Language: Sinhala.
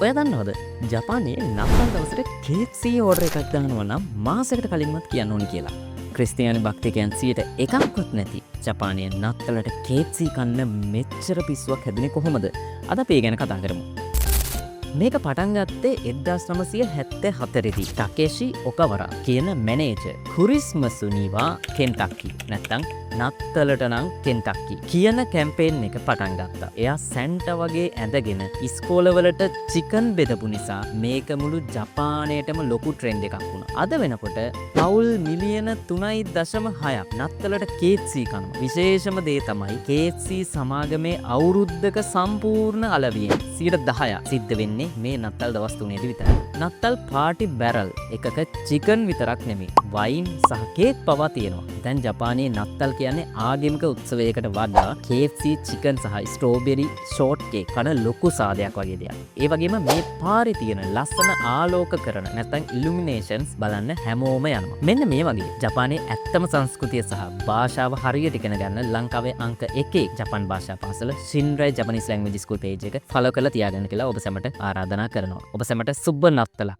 ඔයා දන්නවද, ජපානයේ නත්තල් දවසට KFC order එකක් දානවා නම් මාසෙකට කලින්වත් කියන්න ඕනි කියලා? ක්‍රිස්තියානි භක්තිකයන් 1%ක්වත් නැති ජපානයේ නත්තලට KFC කන්න මෙච්චර පිස්සුවක් හැදුනේ කොහොමද? අද අපි ඒ ගැන කතා කරමු. මේක පටන් ගත්තේ 1974 දී ටකේෂි ඔකවරා කියන මැනේජර් クリスマスにはケンタッキー නැත්තම් නත්තලට නම් කෙන්ටක්කි කියන කැම්පේන් එක පටන් ගත්තා. එයා සැන්ටා වගේ ඇඳගෙන ඉස්කෝලවලට චිකන් බෙදපු නිසා මේක මුළු ජපානයටම ලොකු ට්‍රෙන්ඩ් එකක් වුණා. අද වෙනකොට පවුල් මිලියන 3.6ක් නත්තලට KFC කනවා. විශේෂම දේ තමයි KFC සමාගමේ අවුරුද්දක සම්පූර්ණ අලෙවියෙන් 10%ක් සිද්ධ වෙන්නේ මේ නත්තල් දවස් තුනේදී විතරයි. නත්තල් පාටි බැරල් එකක චිකන් විතරක් නෙමෙයි, වයින් සහ කේක් පවා තියෙනවා. දැන් ජපානයේ නත්තල් කියන්නේ ආගමික උත්සවයකට වඩා KFC chicken සහ ස්ට්‍රෝබෙරි ෂෝට් කේක් කන ලොකු සාදයක් වගේ දෙයක්. ඒ වගේම මේ පාරේ තියෙන ලස්සන ආලෝක කරන නැත්නම් ඉලුමිනේෂන්ස් බලන්න හැමෝම යනවා. මෙන්න මේ වගේ ජපානයේ ඇත්තම සංස්කෘතිය සහ භාෂාව හරියට ඉගෙන ගන්න ලංකාවේ අංක 1 ජපන් භාෂා පාසල ශින්රයි ජපනීස් ලැන්ග්වේජ් ස්කූල් පේජ් එක ෆලෝ කරලා තියාගන්න කියලා ඔබ සැමට ආරාධනා කරනවා. ඔබ සැමට සුබ නත්තලක්.